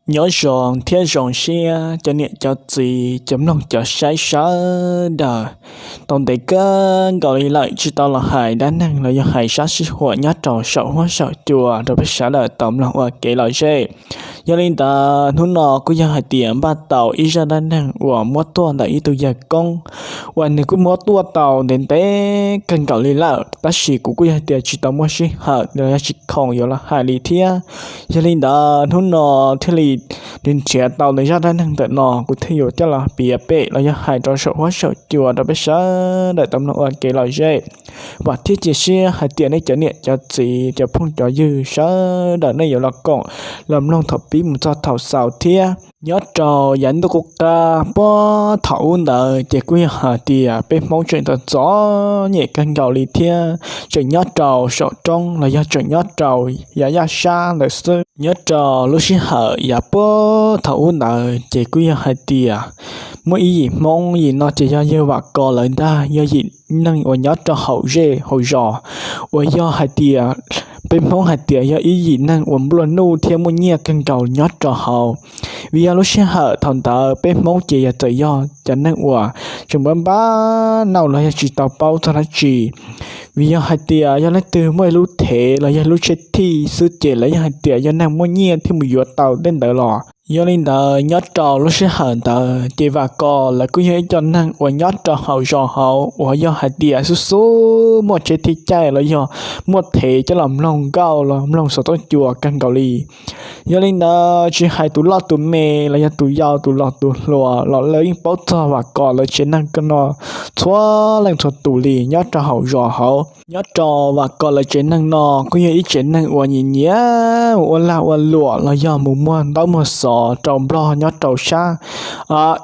Nyob zoo thiab zoo siab cov niam cov txiv cov mloog cov saib sawv daws. Tau ntev kawg nkaus li lawm tsis tau los hais dab neeg los yog hais sab sij huam nyob rau saum huab saum cua rau peb sawv daws tau mloog ua kev lom zem. Yog li ntawd hnub no kuj yog hais tias npaj tau ib zaj dab neeg uas muab tuaj ntawm ib tug yawg koob uas nws kuj muab tuaj tau ntev ntev kawg nkaus li lawm, tab sis kuv kuj yog hais tias tsis tau muaj sij hawm los yog tsis khoom yuav los hais li thiab. Yog li ntawd hnub no thiaj li nrhiav tau nws zaj dab neeg ntawm no, kuv thiaj yuav coj los piav pem los yog hais rau saum huab saum cua rau peb sawv daws tau mloog ua kev lom zem. Vam thiab cia siab hais tias nej cov niam cov txiv cov phooj cov ywg sawv daws nej yuav los koom los mloog thaum pib mus txog thaum xaus thiab. Nyob rau yav ntuj qub qab puag thaum ub ntawd ces kuj yog hais tias peb Hmoob tseem txom txom nyem kawg nkaus li thiab, tseem nyob rau saum roob los yog tseem nyob rau yav yaj sab ntawd xwb. Nyob rau lub sij hawm yav puag thaum ub ntawd ces kuj yog hais tias muaj ib yim Hmoob, yim no ces yog yawg Vam Kos lawv ntag, yog yim neeg uas nyob rau hauv zej hauv zos, uas yog hais tias peb Hmoob hais tias yog ib yim neeg uas nplua nuj thiab muaj nyiaj kawg nkaus nyob rau hauv. Vim yog lub sij hawm thaum ntawd peb Hmoob ces yog txawm yog cov neeg uas tseem npab npab nauj los yog tsis tau paub txog dab tsi. Vim yog hais tias yog leej twg muaj ib lub thev los yog lub tsheb thij xwb ces lawv yog hais tias yog neeg muaj nyiaj thiaj mus yuav tau tej ntawd los. Yog li ntawd nyob rau lub sij hawm ntawd ces Vam Kos lawv kuj yog ib co neeg uas nyob rau hauv zos hauv uas yog hais tias xub xub muaj tsheb thij caij los yog muaj thev coj los mloog nkauj los mloog xov tooj cua kawg nkaus li. Yog li ntawd tsis hais tus loj tus me los yog tus yau tus laus tus hluas los lawv yeej paub txog Vam Kos lawv tsev neeg no txhua leej txhua tus li nyob rau hauv zos hauv. Nyob rau Vam Kos lawv tsev neeg no kuj yog ib tsev neeg uas nyiam nyiam ua lag ua luam los yog mus muag ntaub muag xov rau nplog nyob rau sab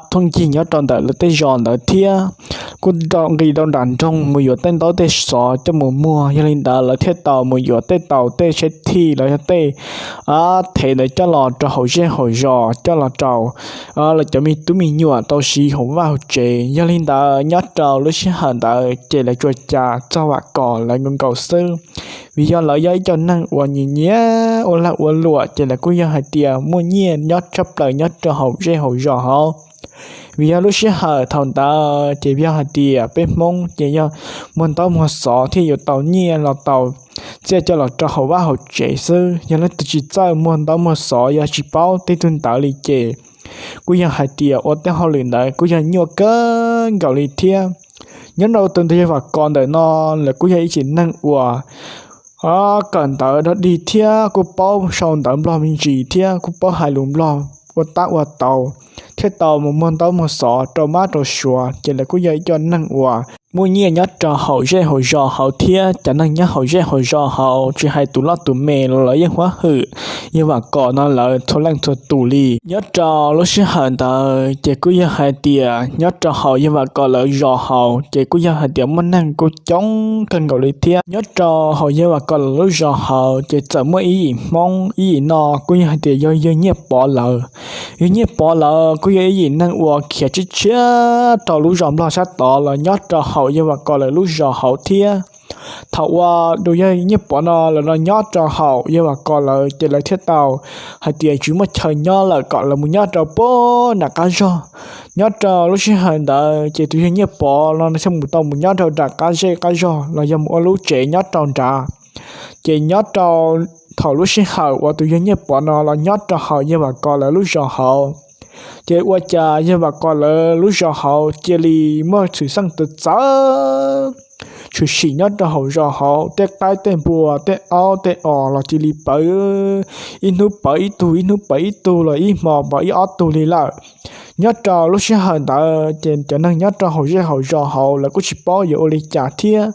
thooj ncig nyob rau ntawm lawv tej zos ntawd thiab. Kuj nqis rau nram nroog mus yuav tej ntaub tej xov coj mus muag, yog li ntawd lawv thiaj tau mus yuav tej tau tej tsheb thij los yog tej thev ntawd coj los rau hauv zej hauv zos coj los rau lawv cov me tub me nyuam tau siv hauv vaj hauv tsev. Yog li ntawd nyob rau lub sij hawm ntawd ces lawv tsuas cas txog Vam Kos lawv nkaus nkaus xwb. Vim yog lawv yog ib co neeg uas nyiam nyiam ua lag ua luam ces lawv kuj yog hais tias muaj nyiaj nyob tshaj plaws nyob rau hauv zej hauv zos hauv. Vim yog lub sij hawm thaum ntawd ces yog hais tias peb Hmoob ces yog muag ntaub muag xov thiaj yuav tau nyiaj los tau txiaj coj los rau hauv vaj hauv tsev xwb. Yog leej twg tsis txawj muag ntaub muag xov yog tsis paub tej tug ntawd li ces kuj yog hais tias ua tej hauj lwm ntawd kuj yog nyuaj kawg nkaus li thiab. Nyob rau tus ntawd yog Vam Kos ntawm no, lawv kuj yog ib tsev neeg uas kawm ntawv dog dig thiab kuj paub sau ntawv nplog me ntsis thiab kuj paub hais lus nplog ua tab ua tau, thiaj tau mus muag ntaub muag xov rau mab rau suav ces lawv kuj yog ib co neeg uas muaj nyiaj nyob rau hauv zej hauv zos hauv thiab. Cov neeg nyob hauv zej hauv zos hauv tsis hais tus loj tus me los lawv yeej huab hwm yawg Vam Kos no lawv txhua leej txhua tus li. Nyob rau lub sij hawm ntawd ces kuj yog hais tias nyob rau hauv yawg Vam Kos lawv zos hauv ces kuj yog hais tias muaj neeg kuj coob kawg nkaus li thiab. Nyob rau hauv yawg Vam Kos lawv lub zos hauv ces txawm muaj ib yim Hmoob, ib yim no kuj yog hais tias yog yawg Nyiaj Pov lawv. Yawg Nyiaj Pov lawv kuj yog ib yim neeg uas khiav tshiab tshiab rau lub zos nplog sab tod los nyob rau hauv yawg Vam Kos lawv lub zos hauv thiab. Thaum uas tus yawg Nyiaj Pov no lawv los nyob rau hauv yawg Vam Kos lawv ces lawv thiaj tau hais tias tsis muaj chaw nyob lawm kom lawv mus nyob rau puag nram qab zog. Nyob rau lub sij hawm ntawd ces tus yawg Nyiaj Pov no thiaj mus tau mus nyob rau nram qab zej qab zog los yog mus ua lub tsev nyob rau nrad. Ces nyob rau thaum lub sij hawm uas tus yawg Nyiaj Pov no los nyob rau hauv yawg Vam Kos lawv lub zos hauv, ces ua cas yawg Vam Kos lawv lub zos hauv cia li muaj tshwm xeeb txawv txawv tshwm sim nyob rau hauv zos hauv, tej qaib tej npua tej aub tej os los cia li pawv, ib hnub pawv ib tug, ib hnub pawv ib tug los ib hmo pawv ib ob tug li lawm. Nyob rau lub sij hawm ntawd ces cov neeg nyob rau hauv zej hauv zos hauv lawv kuj tsis paub yuav ua li cas thiab.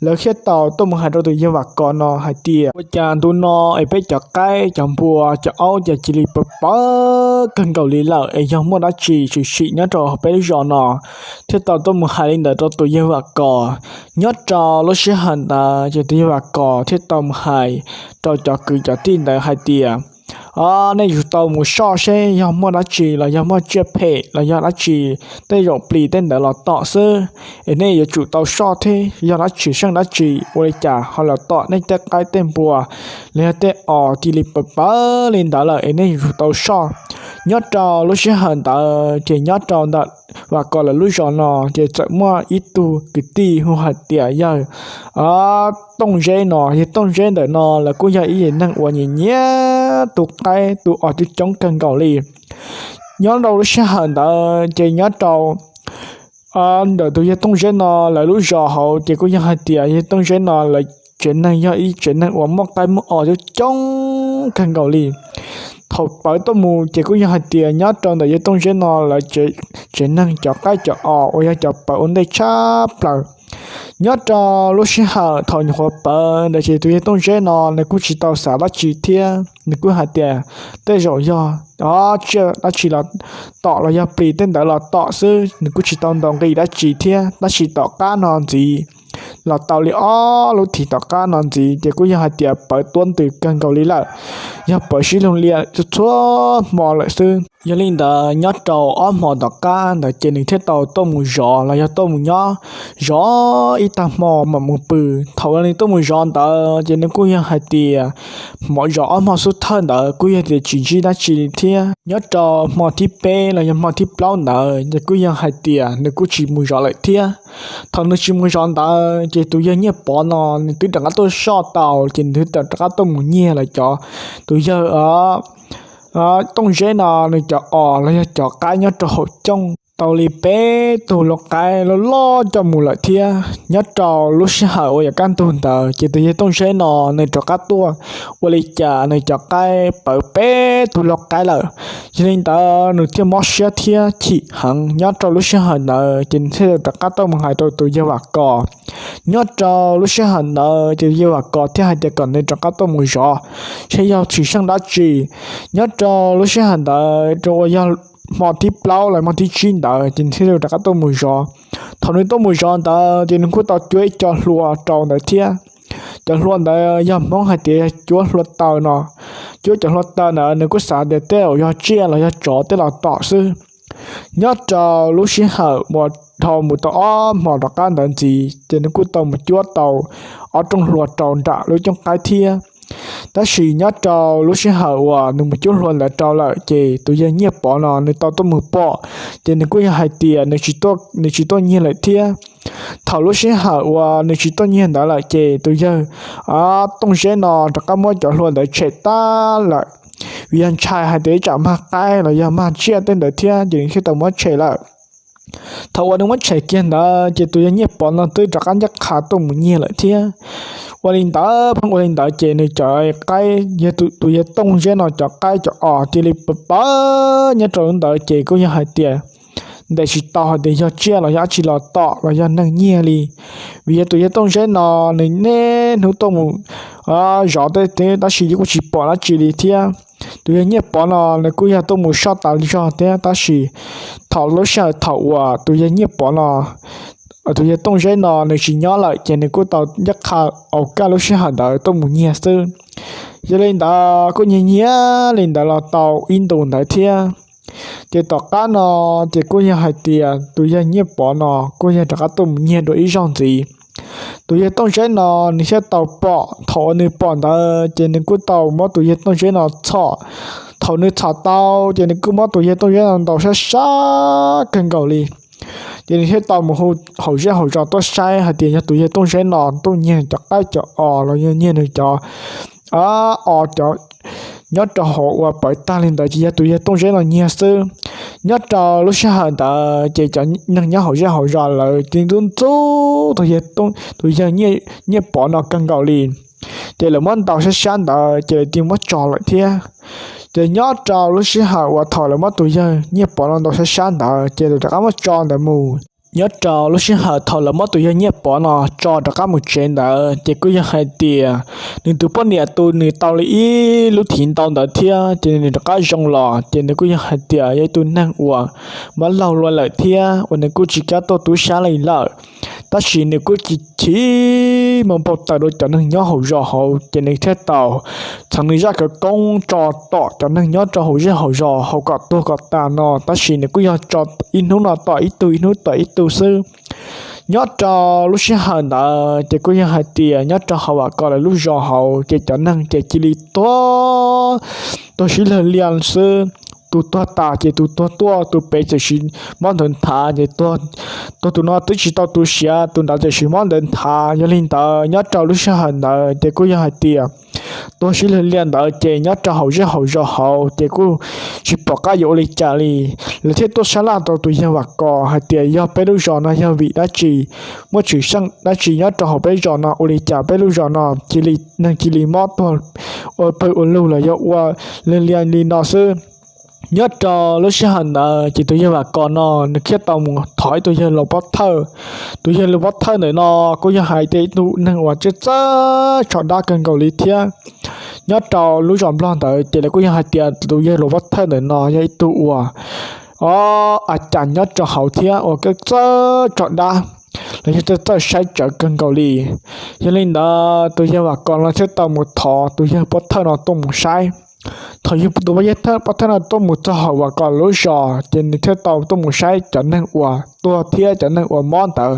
Lawv thiaj tau tuaj mus hais rau tus yawg Vam Kos no hais tias ua cas ntu no es peb cov qaib cov npua cov aub cas cia li pawv pawv kawg nkaus li lawm es yog muaj dab tsi tshwm sim nyob rau peb lub zos no. Thiaj tau tuaj mus hais li ntawd rau tus yawg Vam Kos. Nyob rau lub sij hawm ntawd ces tus yawg Vam Kos thiaj tau mus hais rau cov kwv cov tij ntawd hais tias Nej yuav tau mus soj seb yog muaj dab tsi los yog muaj tsiaj phem los yog dab tsi, tej zaum plis tej ntawd los tom xwb. Es nej yuav tsum tau soj thiab, yog dab tsi seej dab tsi ua li cas ho los tom nej tej qaib tej npua los yog tej os cia li pawv pawv li ntawd lawm es nej yuav tsum tau soj. Nyob rau lub sij hawm ntawd ces nyob rau ntawm Vam Kos lawv lub zos no ces txawm muaj ib tug kwv tij hu hais tias yawg Tooj Zeb no. Yawg Tooj Zeb ntawm no lawv kuj yog ib yim neeg uas nyiam nyiam tu qaib tu os coob coob kawg nkaus li. Nyob rau lub sij hawm ntawd ces nyob rau ntawm tus yawg Tooj Zeb no lawv lub zos hauv ces kuj yog hais tias yawg Tooj Zeb no lawv tsev neeg yog ib tsev neeg uas muaj qaib muaj os coob coob kawg nkaus li. Thaum pawv tuaj mus ces kuj yog hais tias nyob rau ntawm yawg Tooj Zeb no lawv tsev neeg cov qaib cov os uas yog cov pawv ua ntej tshaj plaws. Nyob rau lub sij hawm thaum nyuam qhuav pawv ntawd ces tus yawg Tooj Zeb no nws kuj tsis tau xav dab tsi thiab, nws kuj hais tias tej zaum yog tsiaj dab tsi los tom los yog plis tej ntawd los tom xwb, nws kuj tsis tau ntaus nqi dab tsi thiab. Tab sis tom qab no ntxiv los tau li ob lub thim tom qab no ntxiv ces kuj yog hais tias pawv tuab ntws kawg nkaus li lawm, yog pawv sib lug liam txhua hmo lawm xwb. Yog li ntawd nyob rau ob hmo tom qab ntawd ces nws thiaj tau tuaj mus zov los yog tuaj mus nyob zov ib tag hmo mam mus pw. Thaum uas nws tuaj mus zov ntawd ces nws kuj yog hais tias hmo zov ob hmo xub thawj ntawd kuj yog tias tsis ntsib dab tsi li thiab. Nyob rau hmo thib peb los yog hmo thib plaub ntawd ces kuj yog hais tias nws kuj tsis mus zov lawm thiab. Thaum nws tsis mus zov ntawd ces tus yawg Nyiaj Pov no nws twb rov qab tuaj soj tau ces nws twb rov qab tuaj mus nyiag lawm cov, tus yawg Tooj Zeb no nws cov os los yog cov qaib nyob rau hauv cooj tau li peb tug lau qaib loj loj coj mus lawm thiab. Nyob rau lub sij hawm uas yuav kaj ntug ntawd ces tus yawg Tooj Zeb no nws rov qab tuaj ua li cas nws cov qaib pawv peb tug lau qaib lawm. Yog li ntawd nws thiaj mob siab thiab chim heev. Nyob rau lub sij hawm ntawd ces nws thiaj rov qab tuaj mus hais rau tus yawg Vam Kos. Nyob rau lub sij hawm ntawd ces yawg Vam Kos thiaj hais tias kom nws rov qab tuaj mus zov seb yog tsis seej dab tsi. Nyob rau lub sij hawm ntawd rau uas yog hmo thib plaub los hmo thib tsib ntawd ces nws thiaj rov qab tuaj mus zov. Thaum nws tuaj mus zov ntawd ces nws kuj tau cuab ib co hlua rau ntawd thiab. Cov hlua ntawd yog Hmoob hais tias yog cuab hlua taws no. Cuab cov hlua taws ntawd nws kuj xav tias tej zaum yog tsiaj los yog tsov tej los tom xwb. Nyob rau lub sij hawm uas dhau mus tau ob hmo rov qab ntawd ntxiv ces nws kuj tau mus cuab tau ob rooj hlua rau nram lub cooj qaib thiab. Tab sis nyob rau lub sij hawm uas nws mus cuab hlua ntawd rau lawm ces tus yawg Nyiaj Pov no nws tau tuaj mus pom, ces nws kuj yog hais tias nws tsis tuaj nyiag lawm thiab. Thaum lub sij hawm uas nws tsis tuaj nyiag ntawd lawm ces tus yawg Tooj Zeb no rov qab muab cov hlua ntawd tshem tag lawm, vim yog ntshai hais tias ib tsam mag qaib los yog mag tsiaj tej ntawd thiab ces nws thiaj tau muab tshem lawm. Thaum uas nws muab tshem kiag ntawd ces tus yawg Nyiaj Pov no twb rov qab ncaj qha tuaj mus nyiag lawm thiab. Ua li ntawd pheej ua li ntawd ces nws cov qaib yog tus yawg Tooj Zeb no cov qaib cov os cia li pawv pawv nyob rau lub ntawd ces kuj yog hais tias ntes tsis tau hais tias yog tsiaj los yog dab tsi los tom los yog neeg nyiag li. Vim yog tus yawg Tooj Zeb no nws niaj hnub tuaj mus zov tej teb tab sis yeej kuj tsis pom dab tsi li thiab. Tus yawg Nyiaj Pov no nws kuj yog tuaj mus soj tas zog thiab tab sis thaum lub sij hawm thaum uas tus yawg Nyiaj Pov no, tus yawg Tooj Zeb no nws tsis nyob lawm ces nws kuj tau ncaj qha aus kaj lub sij hawm ntawd tuaj mus nyiag xwb. Yog li ntawd kuj nyiag nyiag li ntawd los tau ib ntus ntawd thiab. Ces tom qab no ces kuj yog hais tias tus yawg Nyiaj Pov no kuj yog rov qab tuaj mus nyiag dua ib zaug ntxiv. Tus yawg Tooj Zeb no nws thiaj tau pom, thaum uas nws pom ntawd ces nws kuj tau muab tus yawg Tooj Zeb no txhom. Thaum nws txhom tau ces nws kuj muab tus yawg Tooj Zeb no ntaus sab sab kawg nkaus li. Ces nws thiaj tau mus hu hauv zej hauv zos tuaj saib hais tias yog tus yawg Tooj Zeb no tuaj nyiag nws cov qaib cov os los yog nyiag nws cov os cov nyob rau hauv uas pawv tag li ntawd ces yog tus yawg Tooj Zeb no nyiag xwb. Nyob rau lub sij hawm ntawd ces cov neeg nyob hauv zej hauv zos lawv cia li ntxub ntxub tus yawg Nyiaj Pov no kawg nkaus li. Ces lawv muab ntaus sab sab ntawd ces lawv cia li muab tso lawm thiab. Ces nyob rau lub sij hawm uas thaum lawv muab tus yawg Nyiaj Pov no ntaus sab sab ntawd ces lawv rov qab muab tso ntawd mus. Nyob rau lub sij hawm thaum lawv muab tus yawg Nyiaj Pov no tso rov qab mus tsev ntawd ces kuj yog hais tias nws tus poj niam tu nws tau li ib lub thiv ntau ntawd thiab ces nws rov qab zoo los ces nws kuj yog hais tias yog ib tug neeg uas muab laug luaj lawm thiab uas nws kuj tsis kam tuaj tub sab li lawm. Tab sis nws kuj chim chim ib hmos npau taws rau cov neeg nyob hauv zos hauv, ces nws thiaj tau txheev nws zaj khawv koob tso tom cov neeg nyob rau hauv zej hauv zos hauv kom tuag kom tas no, tab sis nws kuj yog tso ib hnub no tom ib tug, ib hnub tom ib tug xwb. Nyob rau lub sij hawm ntawd ces kuj yog hais tias nyob rau hauv Vam Kos lawv lub zos hauv ces cov neeg ces cia li tuag, tuag sib lawg liaj xwb. Tus tuag tas ces tus tuag tuaj, tus pem txawm sis mob ntawd nthav ces tuag, tus no twb tsis tau tu siav, tus ntawd txawm sis mob ntawd nthav. Yog li ntawd nyob rau lub sij hawm ntawd ces kuj yog hais tias tuag sib lawg liaj ntawd ces nyob rau hauv zej hauv zos hauv ces kuj tsis pom qab yuav ua li cas li. Lawv thiaj tuaj sab laj rau tus yawg Vam Kos hais tias yog peb lub zos no yog vim dab tsi, muaj tshwm sim dab tsi nyob rau hauv peb zos no, ua li cas peb lub zos no cia li neeg cia li mob tuag ua pawg ua lug los yog ua lawg liaj li no xwb. Nyob rau lub sij hawm ntawd ces tus yawg Vam Kos no nws thiaj tau mus thov ib tug yawg laus pov thawj. Tus yawg laus pov thawj ntawm no kuj yog hais tias ib tug neeg uas txawj txawj tso dab kawg nkaus li thiab. Nyob rau lub zos Nplog ntawd ces lawv kuj yog hais tias tus yawg laus pov thawj ntawm no yog ib tug uas o a cas nyob rau hauv thiab uas txawj tso dab los yog txawj txawj saib tsawv kawg nkaus li. Yog li ntawd tus yawg Vam Kos no thiaj tau mus thov tus yawg pov thawj no tuaj mus saib. Thaum yawg tus pov thawj no tuaj mus txog hauv Vam Kos lub zos ces nws thiaj tau tuaj mus saib cov neeg uas tuag thiab cov neeg uas mob ntawd.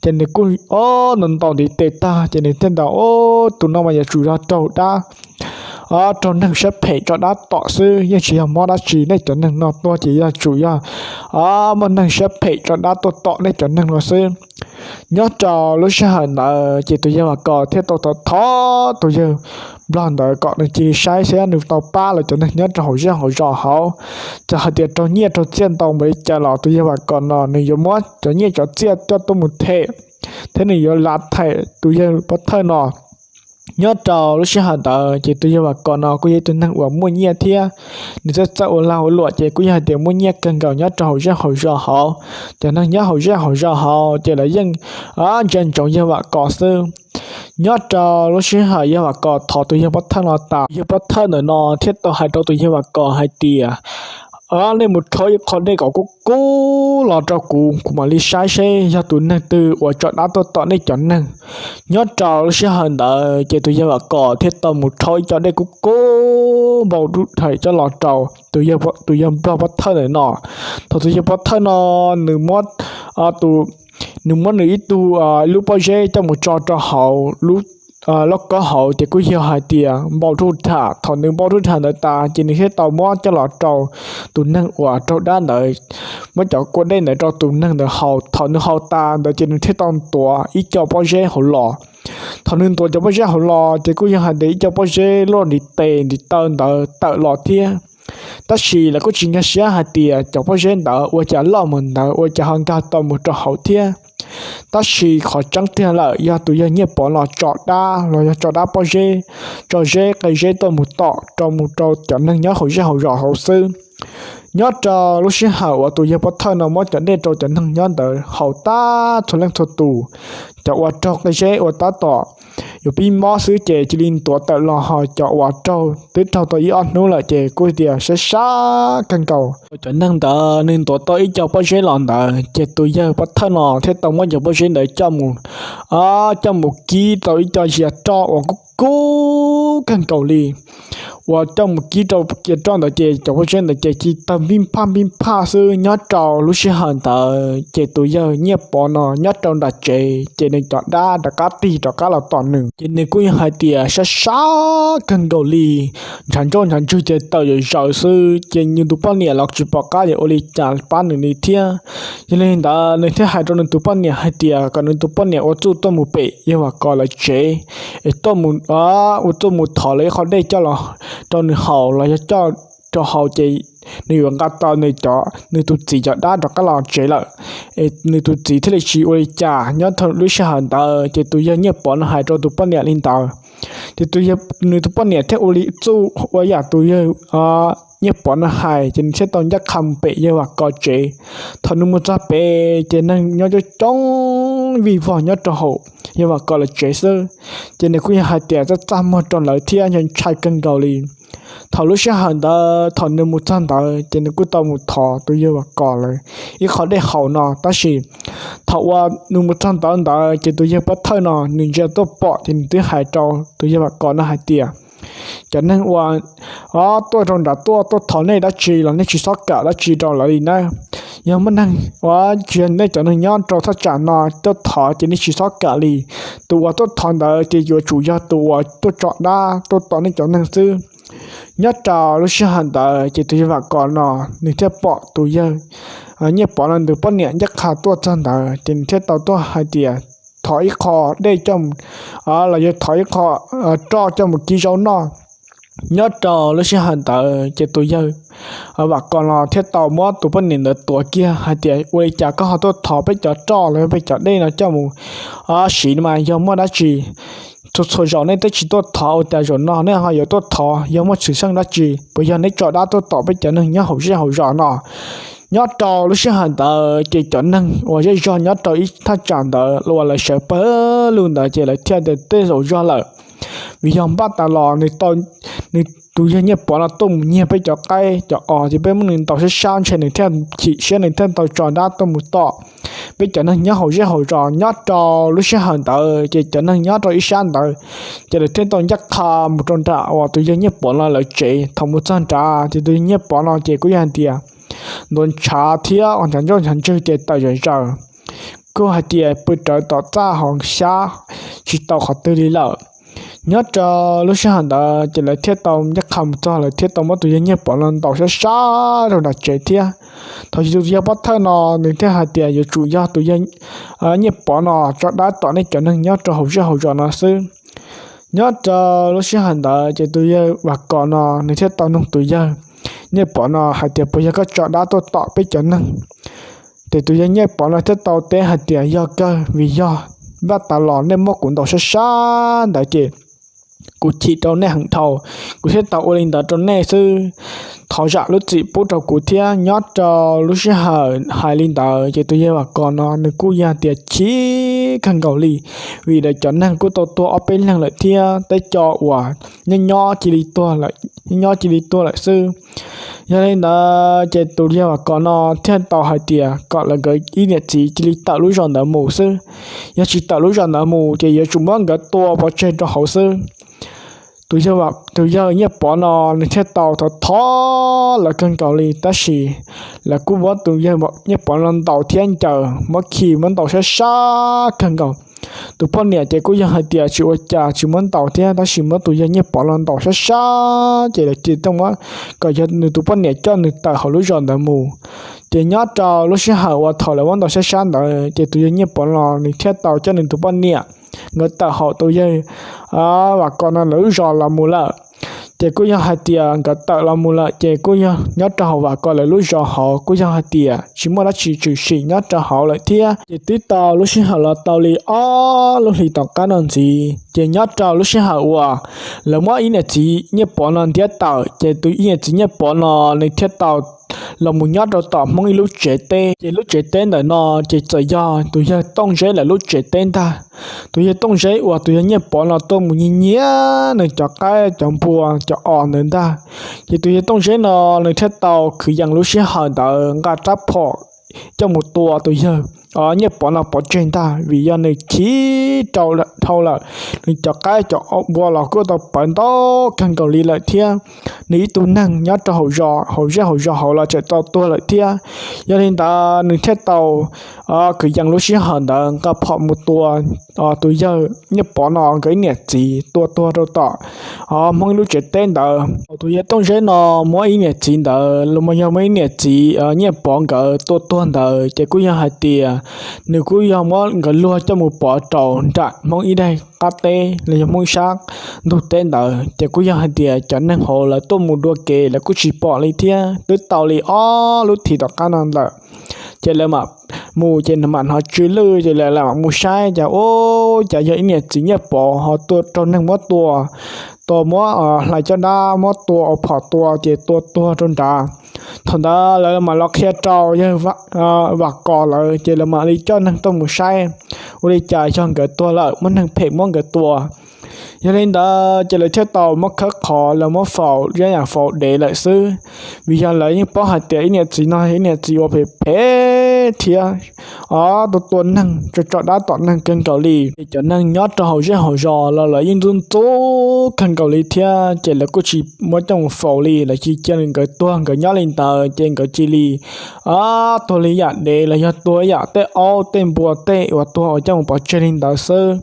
Ces nws kuj o ntaus ntaus ntiv tes tag ces nws thiaj tau, o, tus no mas yuav tsum yog raug dab, o, raug neeg siab phem tso dab tom xwb, yeej tsis yog mob dab tsi. Nej cov neeg no tuag ces yuav tsum yog o muaj neeg siab phem tso dab tuaj tom nej cov neeg no xwb. Nyob rau lub sij hawm ntawd ces tus yawg Vam Kos thiaj tau thov thov tus yawg Nplog ntawd kom nws cia li saib saib nws tau pab lawv cov neeg nyob rau hauv zej hauv zos hauv. Txawm hais tias raug nyiaj raug txiaj ntau npaum li cas los tus yawg Vam Kos no nws yuav muab cov nyiaj cov txiaj coj tuaj mus them, thiab nws yuav lav them tus yawg pov thawj no. Nyob rau lub sij hawm ntawd ces tus yawg Vam Kos no kuj yog ib tug neeg uas muaj nyiaj thiab, nws txawj txawj ua lag ua luam ces kuj yog hais tias muaj nyiaj kawg nkaus nyob rau hauv zej hauv zos hauv. Cov neeg nyob hauv zej hauv zos hauv ces lawv yeej ntsia ntsoov yawg Vam Kos xwb. Nyob rau lub sij hawm yawg Vam Kos thov tus yawg pov thawj no tas, yawg pov thawj ntawm no thiaj tau hais rau tus yawg Vam Kos hais tias, nej mus rhaub ib qho dej kom kub kub los rau kuv, kuv mam li saib seb yog tus neeg twg uas tso dab tuaj tom nej cov neeg. Nyob rau lub sij hawm ntawd ces tus yawg Vam Kos thiaj tau mus rhaub ib co dej kub kub npau rub rhais coj los rau tus yawg Nplog pov thawj ntawm no. Thaum tus yawg pov thawj no nws muab, nws muab nws ib tug, lub pob zeb coj mus tso rau hauv lub lauj kaub hauv ces kuj yog hais tias npau rub rhais. Thaum nws npau rub rhais ntawd tas ces nws thiaj tau muab coj los rau tus neeg uas raug dab ntawd, muab cov kua dej ntawd rau tus neeg ntawd haus. Thaum nws haus tas ntawd ces nws thiaj tau ntuav ib co pob zeb hauv los. Thaum nws ntuav cov pob zeb hauv los ces kuj yog hais tias ib co pob zeb luaj ntiv tes ntiv taw ntawd tawm los thiab. Tab sis lawv kuj tsis nkag siab hais tias cov pob zeb ntawd ua cas loj mus ntawd ua cas ho nkag tau mus rau hauv thiab. Tab sis qhov tseeb tiag lawm yog tus yawg Nyiaj Pov no tso dab los yog tso dab pob zeb, tso zeb qe zeb tuaj mus tom rau mus rau cov neeg nyob hauv zej hauv zos hauv xwb. Nyob rau lub sij hawm uas tus yawg pov thawj no muab cov dej rau cov neeg nyob ntawd haus tag txhua leej txhua tus, cov uas raug qe zeb uas tab tom yuav pib mob xwb ces cia li ntuav tawm los, ho cov uas raug twb raug tau ib ob hnub lawm ces kuj tias sab sab kawg nkaus. Cov neeg ntawd nws ntuav tau ib co pob zeb los ntawd ces tus yawg pov thawj no thiaj tau muab cov pob zeb ntawd coj mus, coj mus kib tau ib co zias roj uas kub kub kawg nkaus li. Uas coj mus kib rau zias roj ntawd ces cov pob zeb ntawd ces cia li tawg npij nphaj npij nphaj xwb. Nyob rau lub sij hawm ntawd ces tus yawg Nyiaj Pov no nyob rau nram tsev ces nws cov dab rov qab tig rov qab los tom nws ces nws kuj yog hais tias sab sab kawg nkaus li, ntshav ntsoj ntshav ntswg ces tawm zom zaws xwb ces nws tus poj niam los tsis pom qab yuav ua li cas pab nws li thiab. Yog li ntawd nws thiaj hais rau nws tus poj niam hais tias kom nws tus poj niam ua txuj tuaj mus pem yawg Vam Kos lawv tsev es tuaj mus, ua txuj mus thov lawv ib qho dej coj los rau nws haus los yog coj rau haus ces nws yuav nqa tau nws cov, nws tus txiv cov dab rov qab los tsev lawm es nws tus txiv thiaj li tsis ua li cas. Nyob lub sij hawm ntawd ces tus yawg Nyiaj Pov no hais rau tus poj niam li ntawd ces nws tus poj niam thiaj ua li txuj ua yam tus yawg Nyiaj Pov no hais ces nws thiaj tau ncaj qha mus pem yawg Vam Kos tsev. Thaum nws mus txog pem ces neeg nyob coob coob vij vog nyob rau hauv yawg Vam Kos lawv tsev xwb ces nws kuj yog hais tias txaj txaj muag rau lawv thiab ntshai kawg nkaus li. Thaum lub sij hawm ntawd thaum nws mus txog ntawd ces nws kuj tau mus thov tus yawg Vam Kos lawv ib qho dej haus no, tab sis thaum uas nws mus txog ntawd ntawd ces tus yawg pov thawj no nws ntsia tuaj pom ces nws twb hais rau tus yawg Vam Kos no hais tias, cov neeg uas tuaj rau nram tuaj tuaj thov nej dab tsi los nej tsis txhob kam dab tsi rau lawv li nawb. Yog muaj neeg uas tsis yog nej cov neeg nyob rau thaj tsam no tuaj thov ces nej tsis txhob kam li. Tus uas tuaj thov ntawd ces yuav tsum yog tus uas tuaj tso dab tuaj tom nej cov neeg xwb. Nyob rau lub sij hawm ntawd ces tus yawg Vam Kos no nws thiaj pom tus yawg Nyiaj Pov no nws tus poj niam ncaj qha tuaj txog ntawd ces nws thiaj tau tuaj hais tias, thov ib qho dej coj mus, los yog thov ib qho roj coj mus kib zaub noj. Nyob rau lub sij hawm ntawd ces tus yawg Vam Kos no thiaj tau muab tus poj niam ntawd tuav kiag hais tias, ua li cas koj ho tuaj thov peb cov roj los peb cov dej no coj mus siv mas yog muaj dab tsi? Txhua txhua zaus nej twb tsis tuaj thov, ua cas zaum no nej ho yuav tuaj thov? Yog muaj txhwm xeej dab tsi? Puas yog neb tso dab tuaj tom peb cov neeg nyob hauv zej hauv zos no? Nyob rau lub sij hawm ntawd ces cov neeg uas zej zog nyob rau ib thaj tsam ntawd uas lawv sawv pawg lug ntawd ces lawv thiaj tias tej zaum zog lawm, vim yog npaj tas los nws, nws tus yawg Nyiaj Pov no tuaj mus nyiag peb cov qaib cov os ces peb muab nws ntaus sab sab ntshe nws thiaj chim siab nws thiaj tau tso dab tuaj mus tom peb cov neeg nyob hauv zej hauv zos. Nyob rau lub sij hawm ntawd ces cov neeg nyob rau ib sab ntawd ces lawv thiaj tau ncaj qha mus rau nram uas tus yawg Nyiaj Pov no lawv tsev. Thaum mus txog nrad ces tus yawg Nyiaj Pov no ces kuj yog hais tias ntuav ntshav thiab ua ntshav ncauj ntshav ntswg ces tawm zom zaws, kuj hais tias pw rawv tom txaj ho xyab tsis tau qhov twg li lawm. Nyob rau lub sij hawm ntawd ces lawv thiaj tau ncaj qha mus txog, lawv thiaj tau muab tus yawg Nyiaj Pov no ntaus sab sab rau nram tsev thiab. Thaum tus yawg pov thawj no nws thiaj hais tias yuav tsum yog tus yawg Nyiaj Pov no tso dab tom nej cov neeg nyob rau hauv zej hauv zos no xwb. Nyob rau lub sij hawm ntawd ces tus yawg Vam Kos no nws thiaj tau nug tus yawg Nyiaj Pov no hais tias puas yog koj tso dab tuaj tom peb cov neeg? Ces tus yawg Nyiaj Pov no thiaj tau teb hais tias yog kawg, vim yog npaj tas los nej muab kuv ntaus sab sab ntawd ces kuv chim rau nej heev dhau, kuv thiaj tau ua li ntawd rau nej xwb. Thov zam lub txim pub rau kuv thiab. Nyob rau lub sij hawm hais li ntawd ces tus yawg Vam Kos no nws kuj yog tias chim kawg nkaus li, vim lawv cov neeg kuj tau tuag ob peb leeg lawm thiab, tej co uas nyob nyob cia li tuag lawm, nyob nyob cia li tuag lawm xwb. Yog li ntawd ces tus yawg Vam Kos no thiaj tau hais tias kom lawv nkawd ib niam txiv cia li tawm lub zos ntawd mus xwb. Yog tsis tawm lub zos ntawd mus ces yuav tsum muab nkawd tua pov tseg rau hauv xwb. Tus yawg, tus yawg Nyiaj Pov no nws thiaj tau thov thov lawv kawg nkaus li, tab sis lawv kuj muab tus yawg Nyiaj Pov no ntaus thiab ncaws, muab khi muab ntaus sab sab kawg nkaus. Tus poj niam ces kuj yog hais tias tsis ua cas, tsis muab ntaus thiab, tab sis muab tus yawg Nyiaj Pov no ntaus sab sab ces lawv cia li muab kom yog nws tus poj niam coj nws tawm hauv lub zos ntawd mus. Ces nyob rau lub sij hawm uas thaum lawv muab ntaus sab sab ntawd ces tus yawg Nyiaj Pov no nws thiaj tau coj nws tus poj niam nkawd tawm hauv tus yawg Vam Kos no lawv lub zos los mus lawm. Ces kuj yog hais tias nkawd tawm los mus lawm ces kuj yog nyob rau hauv Vam Kos lawv lub zos hauv kuj yog hais tias tsis muaj dab tsi tshwm sim nyob rau hauv lawm thiab. Ces twb tau lub sij hawm los tau li ob lub hlis tom qab no ntxiv, ces nyob rau lub sij hawm uas lawv muab ib niam txiv Nyiaj Pov no ntiab tawm, ces tus ib niam txiv Nyiaj Pov no nws thiaj tau los mus nyob rau tom Hmoob ib lub tsev teb. Ces lub tsev teb ntawm no ces txawm yog tus yawg Tooj Zeb lawv lub tsev teb ntag. Tus yawg Tooj Zeb uas tus yawg Nyiaj Pov no tuaj mus nyiag nyiag nws cov qaib cov npua cov os ntawd ntag. Ces tus yawg Tooj Zeb no nws thiaj tau kwv yees lub sij hawm ntawd nqa rab phom coj mus tua tus yawg Nyiaj Pov no pov tseg ntag, vim yog nws chim rau dhau lawm, nws cov qaib cov npua los kuj tau pawv ntau kawg nkaus li lawm thiab. Nws ib tug neeg nyob rau hauv zos, hauv zej hauv zos hauv los tseem tau tuag lawm thiab. Yog li ntawd nws thiaj tau kwv yees lub sij hawm ntawd nqa phom mus tua tus yawg Nyiaj Pov no nkawd ib niam txiv tua tuag rau tom Hmoob ib lub tsev teb ntawd. Tus yawg Tooj Zeb no muab ib niam txiv ntawd los yog muab ib niam txiv Nyiaj Pov nkawd tua tuag ntawd ces kuj yog hais tias nws kuj yog muab nkawd luag coj mus pov rau nram Hmoob ib daim qab teb los yog Hmoob sab ntug teb ntawd. Ces kuj yog hais tias cov neeg hauv lawv tuaj mus dua kev lawv kuj tsis pom li thiab, twb tau li ob lub hlis tom qab no lawm. Ces lawv mam mus ces mam hnov tsw lwj ces lawv mam mus saib ces ua cas yog ib niam txiv Nyiaj Pov ho tua raug neeg muab tua, tua muab hlais caj dab muab tua ua phom tua ces tua tuag rau nrad. Thaum ntawd lawv mam los qhia rau yawg Vam Kos lawv ces lawv mam li coj neeg tuaj mus saib ua li cas yog nkawd tuag lawm, muaj neeg phem muab nkawd tua. Yog li ntawd ces lawv thiaj tau muab khawb qhov lawv muab faus, zaj yam faus dev lawm xwb. Vim yog lawv yeej paub hais tias ib niam txiv no ib niam txiv uas phem phem thiab, o, tua tua neeg, tso tso dab tom neeg kawg nkaus li. Ces cov neeg nyob rau hauv zej hauv zos los lawv yeej ntxub ntxub kawg nkaus li thiab, ces lawv kuj tsis muab coj mus faus li, lawv cia li cia nkawd tuag nkawd nyob li ntawd, ces nkawd cia li, o, tuag li yam dev los yog tuag yam tej aub tej npua tej uas tuag uas coj mus pov tseg li ntawd xwb.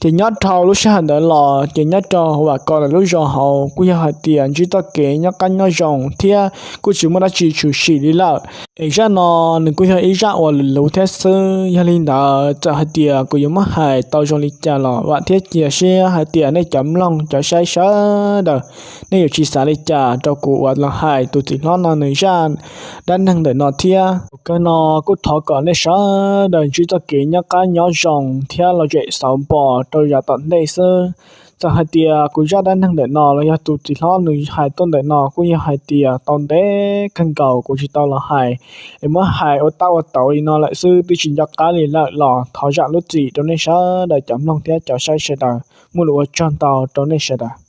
Ces nyob rau lub sij hawm ntawd los ces nyob rau Vam Kos lawv lub zos hauv kuj yog hais tias ntsib txoj kev nyob qab nyob zoo thiab kuj tsis muaj dab tsi tshwm sim li lawm. Es zaj no nws kuj yog ib zaj uas luv luv thiab xwb. Yog li ntawd txawm hais tias kuv yuav muab hais tau zoo li cas los vam thiab cia siab hais tias nej cov mloog cov saib sawv daws, nej yuav tsis xav li cas rau kuv uas los hais tus txiv hlob no nws zaj dab neeg ntawm no thiab. Thaum kawg no kuj thov kom nej sawv daws ntsib txoj kev nyob qab nyob zoo thiab lom zem xauv npo rau yav tom ntej xwb. Txawm hais tias kuv zaj dab neeg ntawm no los yog tus txiv hlob nws hais tuaj ntawm no kuj yog hais tias tau ntev kawg nkaus kuv tsis tau los hais, es muab hais ua tab ua tauv li no lawm xwb twb tsis nco qab li lawm los thov zam lub txim rau nej sawv daws cov mloog thiab cov saib sawv daws. Muaj lus ua tsaug ntau rau nej sawv daws.